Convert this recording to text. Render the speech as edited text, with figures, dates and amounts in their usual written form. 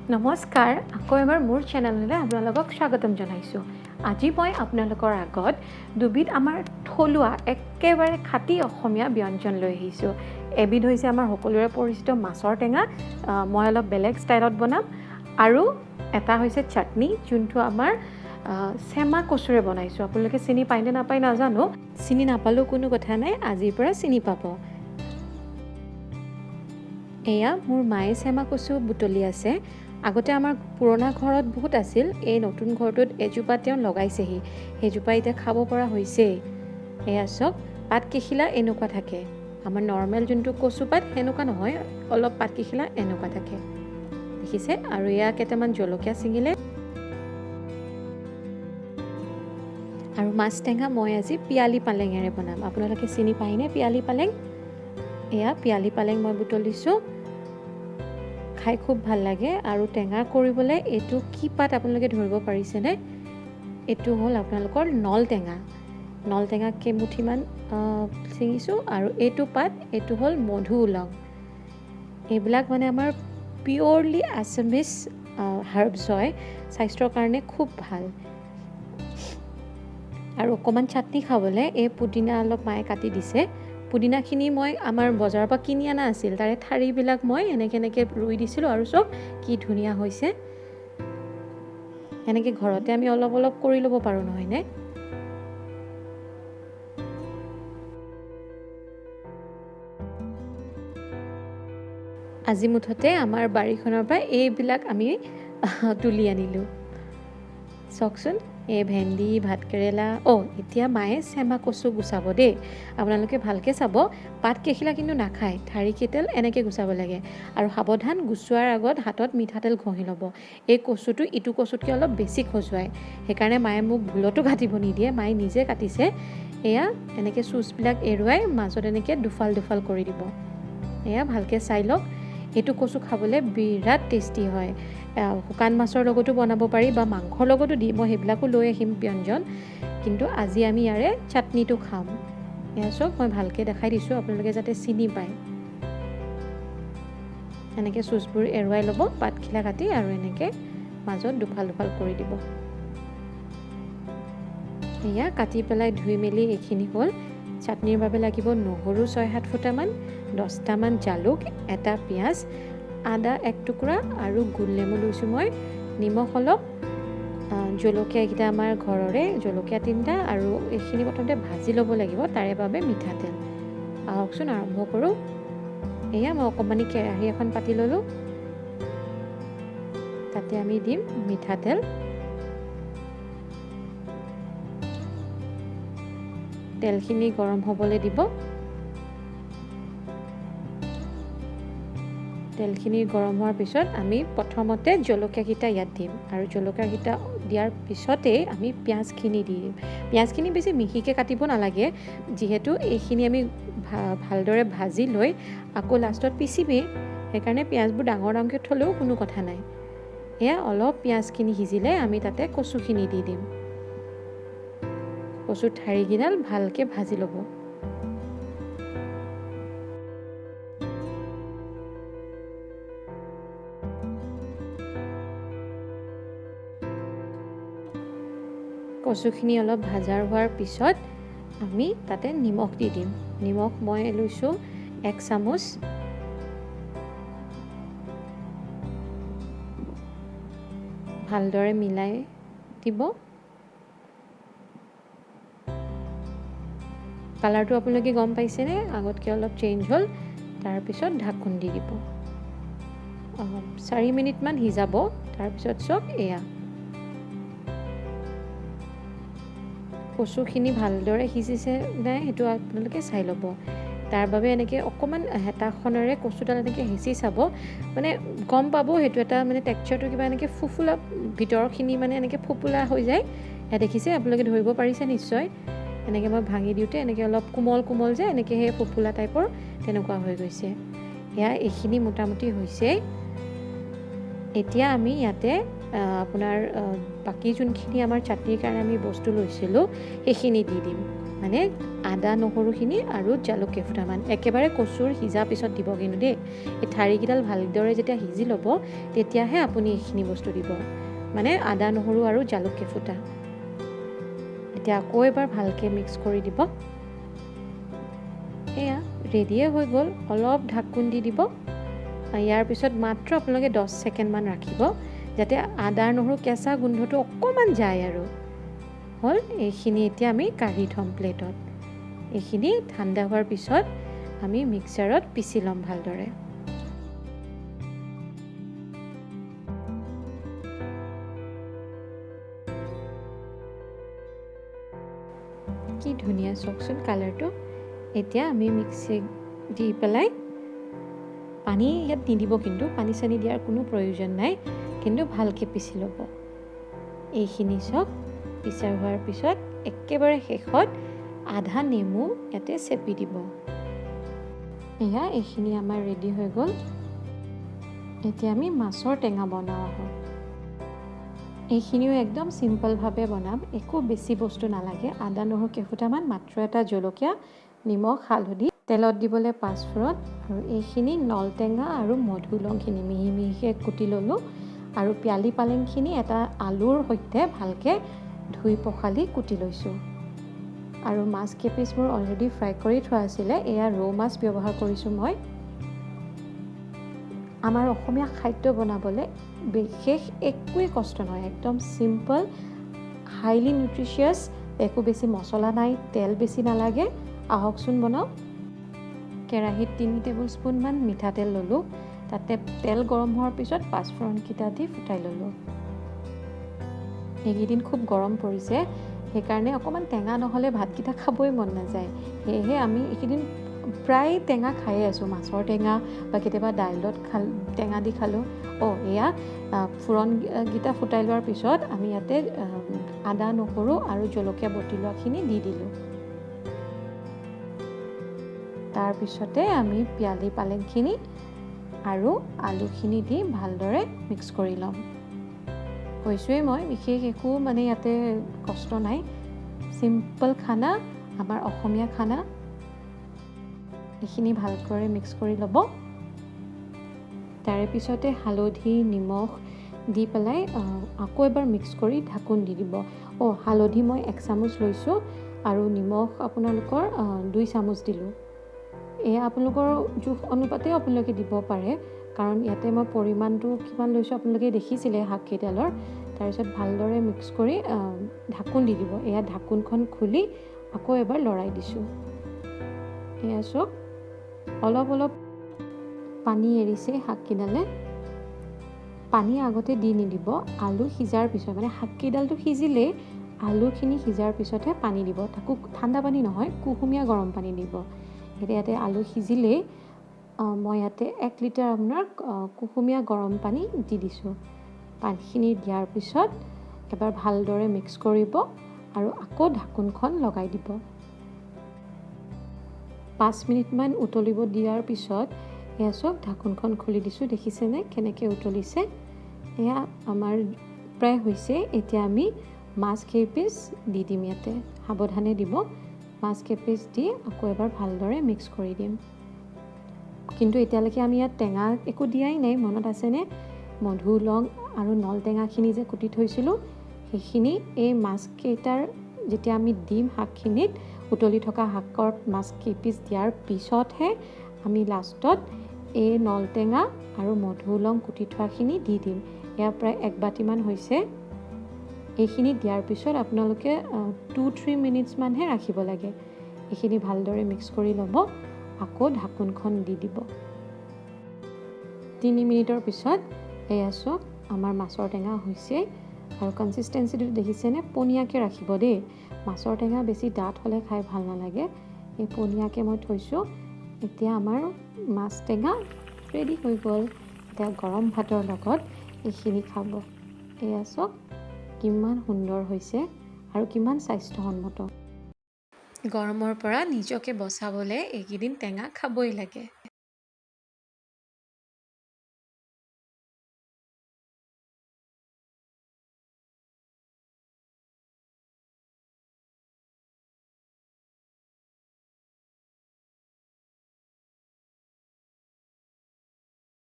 নমস্কাৰ, আকৌ এবাৰ মোৰ চেনেললৈ আপোনালোকক স্বাগতম জনাইছোঁ। আজি মই আপোনালোকৰ আগত দুবিধ আমাৰ থলুৱা একেবাৰে খাঁটি অসমীয়া ব্যঞ্জন লৈ আহিছোঁ। এবিধ হৈছে আমাৰ সকলোৰে পৰিচিত মাছৰ টেঙা, মই অলপ বেলেগ ষ্টাইলত বনাম, আৰু এটা হৈছে চাটনি, যোনটো আমাৰ চেমা কচুৰে বনাইছোঁ। আপোনালোকে চিনি পায় নে নাপায় নাজানো, চিনি নাপালেও কোনো কথা নাই, আজিৰ পৰা চিনি পাব। এয়া মোৰ মায়ে চেমা কচু বুটলি আছে। আগতে আমাৰ পুৰণা ঘৰত বহুত আছিল, এই নতুন ঘৰটোত এজোপা তেওঁ লগাইছেহি, সেইজোপা এতিয়া খাব পৰা হৈছেই। এয়া চাওক, পাতকেইখিলা এনেকুৱা থাকে, আমাৰ নৰ্মেল যোনটো কচু পাত সেনেকুৱা নহয়, অলপ পাতকেইখিলা এনেকুৱা থাকে, দেখিছে। আৰু এয়া কেইটামান জলকীয়া ছিঙিলে। আৰু মাছ টেঙা মই আজি পিয়ালি পালেঙেৰে বনাম। আপোনালোকে চিনি পায়নে পিয়ালি পালেং? এয়া পিয়ালি পালেং মই বুটলিছোঁ, খাই খুব ভাল লাগে। আৰু টেঙা কৰিবলৈ এইটো কি পাত আপোনালোকে ধৰিব পাৰিছেনে? এইটো হ'ল আপোনালোকৰ নল টেঙা। নল টেঙা কেইমুঠিমান ছিঙিছোঁ। আৰু এইটো পাত, এইটো হ'ল মধু ওলং। এইবিলাক মানে আমাৰ পিয়'ৰলি আছামিজ হাৰ্বছ হয়, স্বাস্থ্যৰ কাৰণে খুব ভাল। আৰু অকণমান চাটনি খাবলৈ এই পুদিনা অলপ মায়ে কাটি দিছে। পুদিনাখিনি মই আমাৰ বজাৰৰ পৰা কিনি অনা আছিল, তাৰে ঠাৰিবিলাক মই এনেকৈ এনেকৈ ৰুই দিছিলোঁ, আৰু চব কি ধুনীয়া হৈছে। এনেকৈ ঘৰতে আমি অলপ অলপ কৰি ল'ব পাৰোঁ, নহয়নে? আজি মুঠতে আমাৰ বাৰীখনৰ পৰা এইবিলাক আমি তুলি আনিলোঁ। চাওকচোন, এই ভেন্দি, ভাতকেৰেলা। অ' এতিয়া মায়ে চেমা কচু গুচাব দেই, আপোনালোকে ভালকৈ চাব। পাতকেইখিলা কিন্তু নাখায়, ঠাৰিকেইডাল এনেকৈ গুচাব লাগে। আৰু সাৱধান, গুচোৱাৰ আগত হাতত মিঠাতেল ঘঁহি ল'ব। এই কচুটো ইটো কচুতকৈ অলপ বেছি খজুৱায়, সেইকাৰণে মায়ে মোক ভুলতো কাটিব নিদিয়ে, মায়ে নিজে কাটিছে। এয়া এনেকৈ চুচবিলাক এৰুৱাই মাজত এনেকৈ দুফাল দুফাল কৰি দিব। এয়া ভালকৈ চাই লওক। এইটো কচু খাবলৈ বিৰাট টেষ্টি হয়, শুকান মাছৰ লগতো বনাব পাৰি বা মাংসৰ লগতো দি, মই সেইবিলাকো লৈ আহিম ব্যঞ্জন, কিন্তু আজি আমি ইয়াৰে চাটনিটো খাম। এয়া চাওক, মই ভালকৈ দেখাই দিছোঁ আপোনালোকে যাতে চিনি পায়। এনেকৈ চুচবোৰ এৰুৱাই ল'ব, পাতখিলা কাটি, আৰু এনেকৈ মাজত দুফাল দুফাল কৰি দিব। এয়া কাটি পেলাই ধুই মেলি এইখিনি হ'ল। চাটনিৰ বাবে লাগিব নহৰু 6-7 ফুটামান, 10টামান জালুক, এটা পিঁয়াজ, আদা 1 টুকুৰা, আৰু গোল নেমু লৈছোঁ মই, নিমখ অলপ, জলকীয়া এইকেইটা আমাৰ ঘৰৰে জলকীয়া 3টা, আৰু এইখিনি প্ৰথমতে ভাজি ল'ব লাগিব, তাৰে বাবে মিঠাতেল। আহকচোন আৰম্ভ কৰোঁ। এয়া মই অকণমানি কেৰাহী এখন পাতি ল'লোঁ, তাতে আমি দিম মিঠাতেল। তেলখিনি গৰম হ'বলৈ দিব। তেলখিনি গৰম হোৱাৰ পিছত আমি প্ৰথমতে জলকীয়াকেইটা ইয়াত দিম, আৰু জলকীয়াকেইটা দিয়াৰ পিছতেই আমি পিঁয়াজখিনি দি দিম। পিঁয়াজখিনি বেছি মিহিকৈ কাটিব নালাগে, যিহেতু এইখিনি আমি ভালদৰে ভাজি লৈ আকৌ লাষ্টত পিচিমেই, সেইকাৰণে পিঁয়াজবোৰ ডাঙৰ ডাঙৰকৈ থ'লেও কোনো কথা নাই। এয়া অলপ পিঁয়াজখিনি সিজিলে আমি তাতে কচুখিনি দি দিম। কচুৰ ঠাৰিকেইডাল ভালকৈ ভাজি ল'ব। কচুখিনি অলপ ভাজাৰ হোৱাৰ পিছত আমি তাতে নিমখ দি দিম। নিমখ মই লৈছোঁ 1 চামুচ। ভালদৰে মিলাই দিব। কালাৰটো আপোনালোকে গম পাইছেনে? আগতকৈ অলপ চেঞ্জ হ'ল। তাৰপিছত ঢাকোন দি দিব। 4 মিনিটমান সিজাব। তাৰপিছত চাওক, এয়া কচুখিনি ভালদৰে সিজিছে নাই সেইটো আপোনালোকে চাই ল'ব। তাৰ বাবে এনেকৈ অকণমান হেতাখনেৰে কচুডাল এনেকৈ হেঁচি চাব, মানে গম পাব সেইটো এটা মানে টেক্সচাৰটো কিবা এনেকৈ ফুফুলা, ভিতৰখিনি মানে এনেকৈ ফুফুলা হৈ যায়। এয়া দেখিছে, আপোনালোকে ধৰিব পাৰিছে নিশ্চয়। এনেকৈ মই ভাঙি দিওঁতে এনেকৈ অলপ কোমল কোমল যে এনেকৈ সেই ফুফুলা টাইপৰ তেনেকুৱা হৈ গৈছে। এয়া এইখিনি মোটামুটি হৈছে। এতিয়া আমি ইয়াতে আপোনাৰ বাকী যোনখিনি আমাৰ চাটনিৰ কাৰণে আমি বস্তু লৈছিলোঁ সেইখিনি দি দিম। মানে আদা নহৰুখিনি আৰু জালুক কেইফুটামান একেবাৰে কচুৰ সিজা পিছত দিব কিন্তু দেই। এই ঠাৰিকেইডাল ভালদৰে যেতিয়া সিজি ল'ব, তেতিয়াহে আপুনি এইখিনি বস্তু দিব, মানে আদা নহৰু আৰু জালুক কেইফুটা। এতিয়া আকৌ এবাৰ ভালকৈ মিক্স কৰি দিব। এয়া ৰেডিয়ে হৈ গ'ল। অলপ ঢাকোন দি দিব। ইয়াৰ পিছত মাত্ৰ আপোনালোকে 10 ছেকেণ্ডমান ৰাখিব, যাতে আদা নহৰু কেঁচা গোন্ধটো অকণমান যায়। আৰু হ'ল এইখিনি। এতিয়া আমি কাঢ়ি থ'ম প্লেটত। এইখিনি ঠাণ্ডা হোৱাৰ পিছত আমি মিক্সাৰত পিচি ল'ম ভালদৰে। কি ধুনীয়া চাওকচোন কালাৰটো। এতিয়া আমি মিক্সি দি পেলাই, পানী ইয়াত নিদিব কিন্তু, পানী চানী দিয়াৰ কোনো প্ৰয়োজন নাই, কিন্তু ভালকৈ পিচি ল'ব এইখিনি। চাওক, পিচা হোৱাৰ পিছত একেবাৰে শেষত আধা নেমু ইয়াতে চেপি দিব। এয়া এইখিনি আমাৰ ৰেডি হৈ গ'ল। এতিয়া আমি মাছৰ টেঙা বনাওঁ আহক। এইখিনিও একদম চিম্পলভাৱে বনাম, একো বেছি বস্তু নালাগে। আদা নহৰু কেইফুটামান, মাত্ৰ এটা জলকীয়া, নিমখ, হালধি, তেলত দিবলৈ পাঁচফোৰণ আৰু এইখিনি নলটেঙা আৰু মধুলংখিনি মিহি মিহিকৈ কুটি ল'লোঁ আৰু পিয়ালি পালেংখিনি এটা আলুৰ সৈতে ভালকৈ ধুই পখালি কুটি লৈছোঁ। আৰু মাছ কেইপিচ মোৰ অলৰেডি ফ্ৰাই কৰি থোৱা আছিলে। এয়া ৰৌ মাছ ব্যৱহাৰ কৰিছোঁ মই। আমাৰ অসমীয়া খাদ্য বনাবলৈ বিশেষ একোৱেই কষ্ট নহয়, একদম চিম্পল, হাইলি নিউট্ৰিচিয়াছ, একো বেছি মছলা নাই, তেল বেছি নালাগে। আহকচোন বনাওঁ। কেৰাহীত 3 টেবুল স্পুনমান মিঠাতেল ল'লোঁ। তাতে তেল গৰম হোৱাৰ পিছত পাঁচফোৰণকেইটা দি ফুটাই ল'লোঁ। এইকেইদিন খুব গৰম পৰিছে, সেইকাৰণে অকণমান টেঙা নহ'লে ভাতকেইটা খাবই মন নাযায়। সেয়েহে আমি এইকেইদিন প্ৰায় টেঙা খায়ে আছোঁ, মাছৰ টেঙা বা কেতিয়াবা দাইলত টেঙা দি খালোঁ। অঁ, এয়া ফোৰণকেইটা ফুটাই লোৱাৰ পিছত আমি ইয়াতে আদা নহৰু আৰু জলকীয়া বটি লোৱাখিনি দি দিলোঁ। তাৰপিছতে আমি পিয়ালি পালেংখিনি আৰু আলুখিনি দি ভালদৰে মিক্স কৰি ল'ম। কৈছোঁৱেই মই, বিশেষ একো মানে ইয়াতে কষ্ট নাই। চিম্পল খানা, আমাৰ অসমীয়া খানা। এইখিনি ভালকৈ মিক্স কৰি ল'ব। তাৰে পিছতে হালধি, নিমখ দি পেলাই আকৌ এবাৰ মিক্স কৰি ঢাকোন দি দিব। অঁ, হালধি মই 1 চামুচ লৈছোঁ আৰু নিমখ আপোনালোকৰ 2 চামুচ দিলোঁ। এয়া আপোনালোকৰ জোখ অনুপাতেও আপোনালোকে দিব পাৰে, কাৰণ ইয়াতে মই পৰিমাণটো কিমান লৈছোঁ আপোনালোকে দেখিছিলে শাককেইডালৰ। তাৰপিছত ভালদৰে মিক্স কৰি ঢাকোন দি দিব। এয়া ঢাকোনখন খুলি আকৌ এবাৰ লৰাই দিছোঁ। এয়া চাওক, অলপ অলপ পানী এৰিছে শাককেইডালে। পানী আগতে দি নিদিব। আলু সিজাৰ পিছত, মানে শাককেইডালটো সিজিলেই, আলুখিনি সিজাৰ পিছতহে পানী দিব। তাকো ঠাণ্ডা পানী নহয়, কুহুমীয়া গৰম পানী দিব। এতিয়া ইয়াতে আলু সিজিলেই মই ইয়াতে 1 লিটাৰ আপোনাৰ কুহুমীয়া গৰম পানী দি দিছোঁ। পানীখিনি দিয়াৰ পিছত এবাৰ ভালদৰে মিক্স কৰিব আৰু আকৌ ঢাকোনখন লগাই দিব। 5 মিনিটমান উতলিব দিয়াৰ পিছত এয়া চাওক, ঢাকোনখন খুলি দিছোঁ। দেখিছেনে কেনেকৈ উতলিছে? এয়া আমাৰ প্ৰায় হৈছে। এতিয়া আমি মাছ কেইপিচ দি দিম ইয়াতে। সাৱধানে দিব। মাছ কেইপিচ দি আকৌ এবাৰ ভালদৰে মিক্স কৰি দিম। কিন্তু এতিয়ালৈকে আমি ইয়াত টেঙা একো দিয়াই নাই, মনত আছেনে? মধু লং আৰু নল টেঙাখিনি যে কুটি থৈছিলোঁ, সেইখিনি এই মাছকেইটাৰ যেতিয়া আমি দিম শাকখিনিত, উতলি থকা শাকত মাছ কেইপিচ দিয়াৰ পিছতহে আমি লাষ্টত এই নলটেঙা আৰু মধুলং কুটি থোৱাখিনি দি দিম। এয়া প্ৰায় এক বাতিমান হৈছে। এইখিনি দিয়াৰ পিছত আপোনালোকে 2-3 মিনিটছমানহে ৰাখিব লাগে। এইখিনি ভালদৰে মিক্স কৰি ল'ব, আকৌ ঢাকোনখন দি দিব। 3 মিনিটৰ পিছত এয়া চাওক, আমাৰ মাছৰ টেঙা হৈছে আৰু কনচিষ্টেঞ্চিটো দেখিছেনে? পনীয়াকৈ ৰাখিব দেই। মাছৰ টেঙা বেছি ডাঠ হ'লে খাই ভাল নালাগে। এই পনীয়াকৈ মই থৈছোঁ। এতিয়া আমাৰ মাছ টেঙা ৰেডি হৈ গ'ল। এতিয়া গৰম ভাতৰ লগত এইখিনি খাব। এয়া চাওক, কিমান সুন্দৰ হৈছে আৰু কিমান স্বাস্থ্যসন্মত। গৰমৰ পৰা নিজকে বচাবলৈ এইকেইদিন টেঙা খাবই লাগে।